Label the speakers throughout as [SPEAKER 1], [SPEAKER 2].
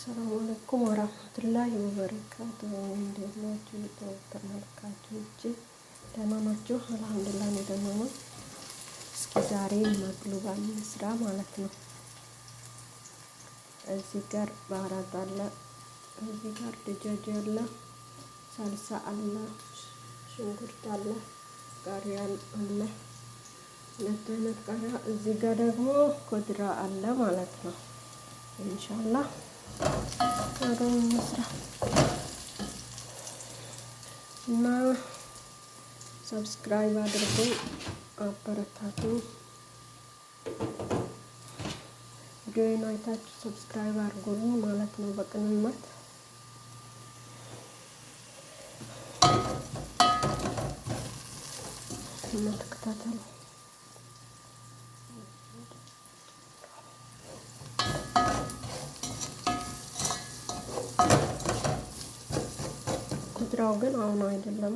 [SPEAKER 1] አሰላሙ አለይኩም ወራህመቱላሂ ወበረካቱ። እንዴት ናችሁ ተመልካቾቼ? ደህና ናችሁ? አልሐምዱሊላህ እኔ ደህና ነኝ። እስኪ ዛሬ መቅሉባ እንስራ ማለት ነው። እዚህ ጋር ባህራት አለ፣ እዚህ ጋር دجاج አለ፣ ሳልሳ አለ፣ ሽንኩርት አለ፣ ቃሪያ አለ፣ ሁለት አይነት ቃሪያ። እዚህ ጋር ደግሞ خضرة አለ ማለት ነው። ኢንሻአላህ አብረን እንስራ እና subscribe አድርጉ፣ አበረታቱ። ቪዲዮውን አይታችሁ subscribe አድርጉልኝ ማለት ነው በቅንነት። እና ተከታተሉ። خضرة ው ግን አሁን አይደለም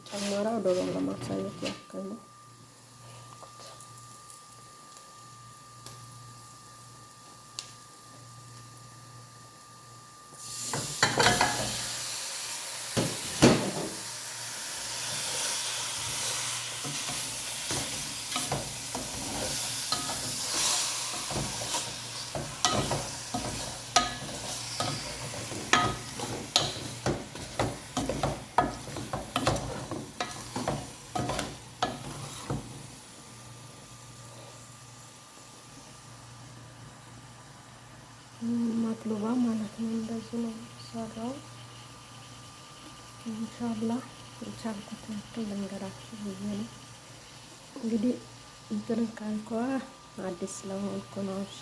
[SPEAKER 1] ጨመረው፣ ዶሮ ለማሳየት ያክል ነው። መቅሉባ ማለት ነው። እንደዚህ ነው የሚሰራው። ኢንሻአላህ የቻልኩት ያክል ልንገራችሁ ብዬ ነው። እንግዲህ እንትን ካልኳ አዲስ ስለሆንኩ ነው። እሺ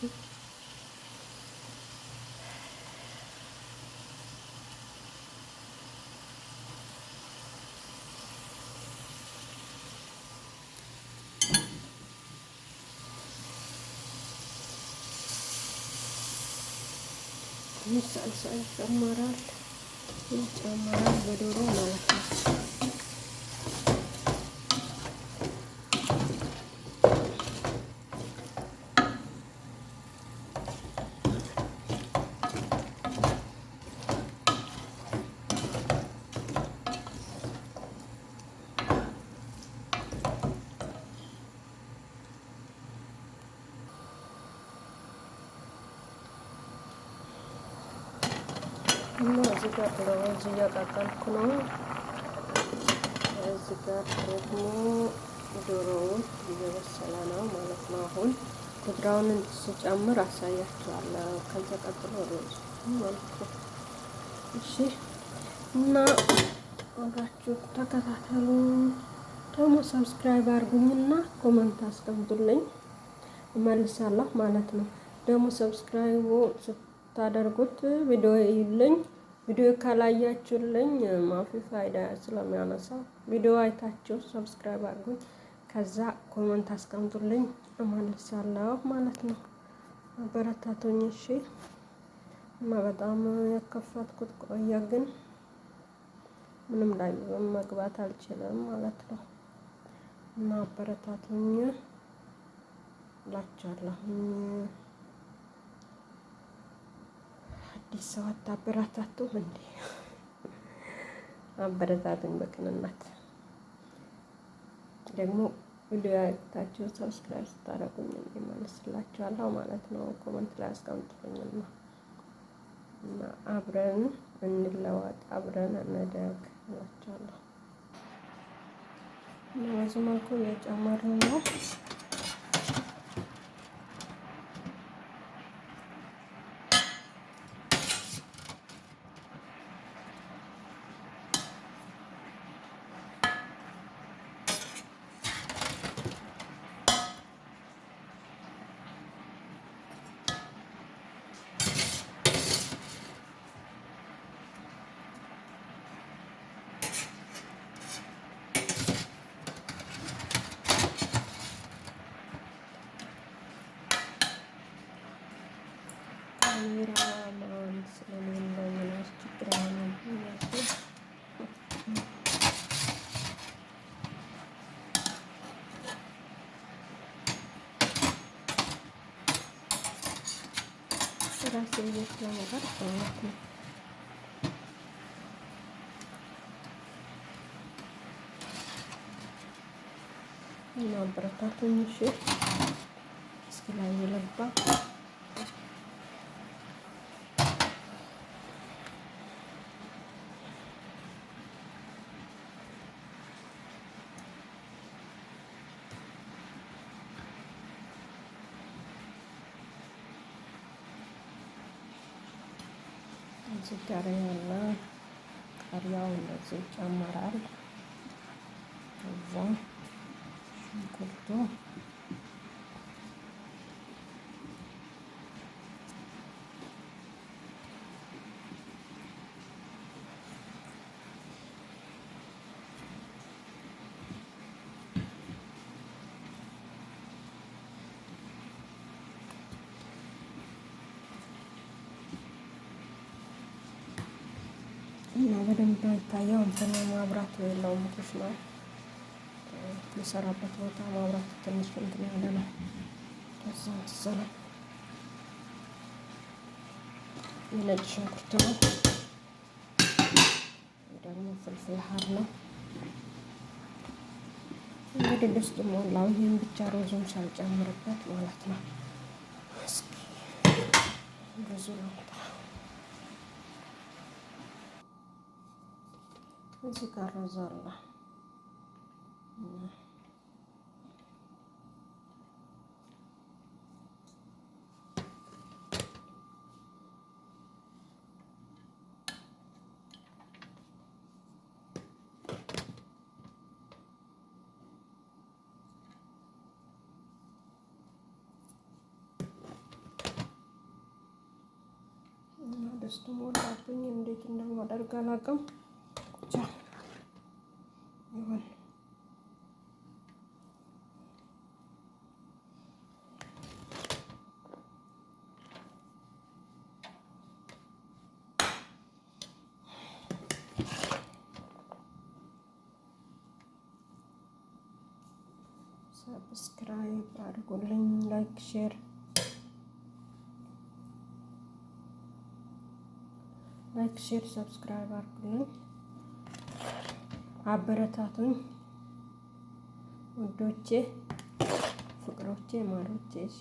[SPEAKER 1] ትንሽ ሳልሳ ይጨመራል ይጨመራል በዶሮ ማለት ነው። እና እዚህ ጋር ሩዝ እያቃቀልኩ ነው። እዚህ ጋር ደግሞ ዶሮውን እየበሰለ ነው ማለት ነው። አሁን خضرة ውን ስጨምር አሳያችኋለሁ። ከዛ ቀጥሎ ሩዝ ማለት ነው። እሺ እና አብራችሁ ተከታተሉ። ደግሞ subscribe አድርጉኝና comment አስቀምጡልኝ እመልሳለሁ ማለት ነው። ደግሞ subscribe ታደርጉት ቪዲዮ ይልኝ። ቪዲዮ ካላያችሁልኝ مافي فايدة ስለሚያነሳ ቪዲዮ አይታችሁ subscribe አድርጉኝ። ከዛ comment አስቀምጡልኝ እመልሳለሁ ማለት ነው። አበረታቱኝ እሺ። እና በጣም ያከፈትኩት ቆየ፣ ግን ምንም ላይ መግባት አልችልም ማለት ነው። እና አበረታቱኝ እላችኋለሁ። አዲስ ሰው አታበረታቱም እንዴ? አበረታቱኝ በቅንነት። ደግሞ ቪዲዮ አይታችሁ subscribe ስታደርጉኝ እመልስላችኋለሁ ማለት ነው። comment ላይ አስቀምጡልኝና እና አብረን እንለዋጥ፣ አብረን እንደግ እላችኋለሁ። እና በዚህ መልኩ እየጨመርን ነው። ካሜራ ማን ስለሌለኝ ነው ችግር የሆነብኝ። ስራ ለራሴ ብዬ ስለምቀርጽ ማለት ነው። እና አበረታቱኝ እሺ። እስኪ ላይ ልግባ። እዚህ ጋር ያለ ቃሪያው እንደዚህ ይጨመራል። ከዛ ሽንኩርቱ እና በደንብ ይታየው እንትን ማብራቱ የለውም ኩሽናው የምሰራበት ቦታ ማብራቱ ትንሽ እንትን ያለ ነው። ከዛ መሰለኝ የነጭ ሽንኩርት ነው ደግሞ ፍልፍል ሀር ነው። እንግዲህ ድስቱ ሞላው። ይህን ብቻ ሮዙን ሳልጨምርበት ማለት ነው። እስኪ ሩዙ ላምጣ። እዚህ ጋር ሮዝ አለ። እና ድስቱ ሞላብኝ። እንዴት እንደማደርግ አላውቅም። ብቻ ይሁን። Subscribe አድርጉልኝ፣ like share like share subscribe አድርጉልኝ፣ አበረታቱኝ ውዶቼ፣ ፍቅሮቼ፣ ማሮቼ። እሺ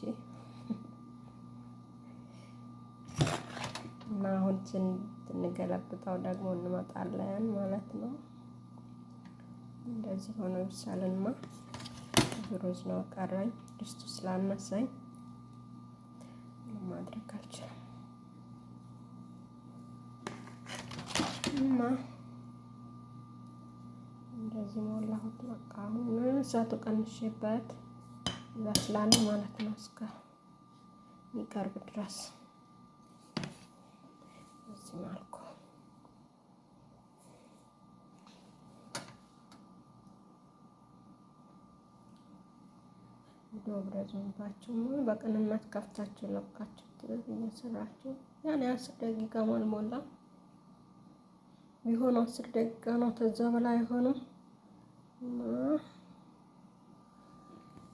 [SPEAKER 1] እና አሁን ስንገለብጠው ደግሞ እንመጣለን ማለት ነው። እንደዚህ ሆኖ ይብሳልንማ። ሩዝ ነው ቀረኝ፣ ድስቱ ስላነሳኝ ማድረግ አልችልም። እና እንደዚህ ሞላሁት። በቃ አሁን እሳቱ ቀንሼበት ይበስላል ማለት ነው እስከ የሚቀርብ ድረስ በዚህ መልኩ ቪዲዮ በቅንነት ከፍታችሁ ለቃችሁ እየሰራችሁ ያኔ 10 ደቂቃ አልሞላ ቢሆን 10 ደቂቃ ነው፣ ከዛ በላይ አይሆንም። እና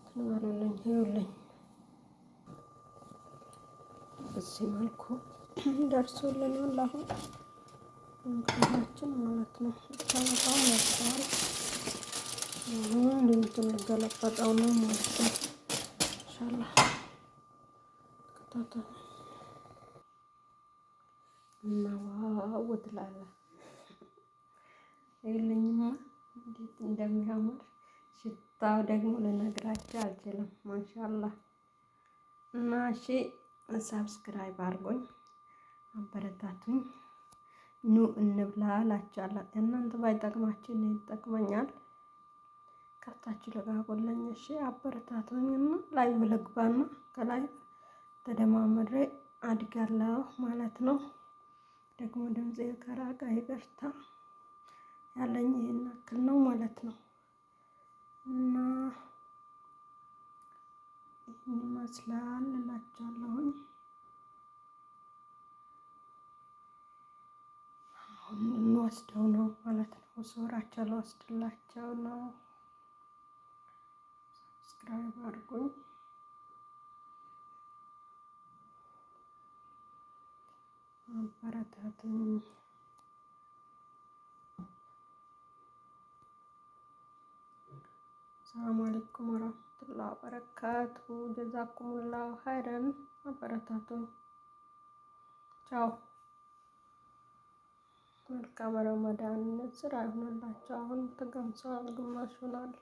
[SPEAKER 1] ትንበሉልኝ ይኸውልኝ በዚህ መልኩ ደርሶልናል። አሁን ምግባችን ማለት ነው። ብቻ በጣም ያጥራል። አሁን እንትን ልገለበጠው ነው ማለት ነው። ኢንሻአላህ ከታታ እና wow ትላለህ። ይኸውልኝማ እንዴት እንደሚያምር ሽታው ደግሞ ልነግራችሁ አልችልም። ማሻአላህ እና እሺ subscribe አድርጎኝ አበረታቱኝ። ኑ እንብላ እላችኋለሁ። እናንተ ባይጠቅማችሁ እኔ ይጠቅመኛል። ከፍታችሁ ልቀቁልኝ። እሺ አበረታቱኝ እና live ልግባና ከ live ተደማምሬ አድጋለሁ ማለት ነው። ደግሞ ድምፄ ከራቀ ይቅርታ። ያለኝ ይሄን ያክል ነው ማለት ነው። እና ይህን ይመስላል እላችኋለሁኝ። አሁን እንወስደው ነው ማለት ነው። ሶራቸው ልወስድላቸው ነው። Subscribe አድርጉኝ። አበረታቱኝ። ሰላም አለይኩም ወራህመቱላሂ ወበረካቱ። ጀዛኩሙላሁ ኸይረን። አበረታቱኝ። ቻው። መልካም ረመዳን። ስራ ይሁንላችሁ። አሁን ተገምሰዋል፣ ግማሽ ሆኗል።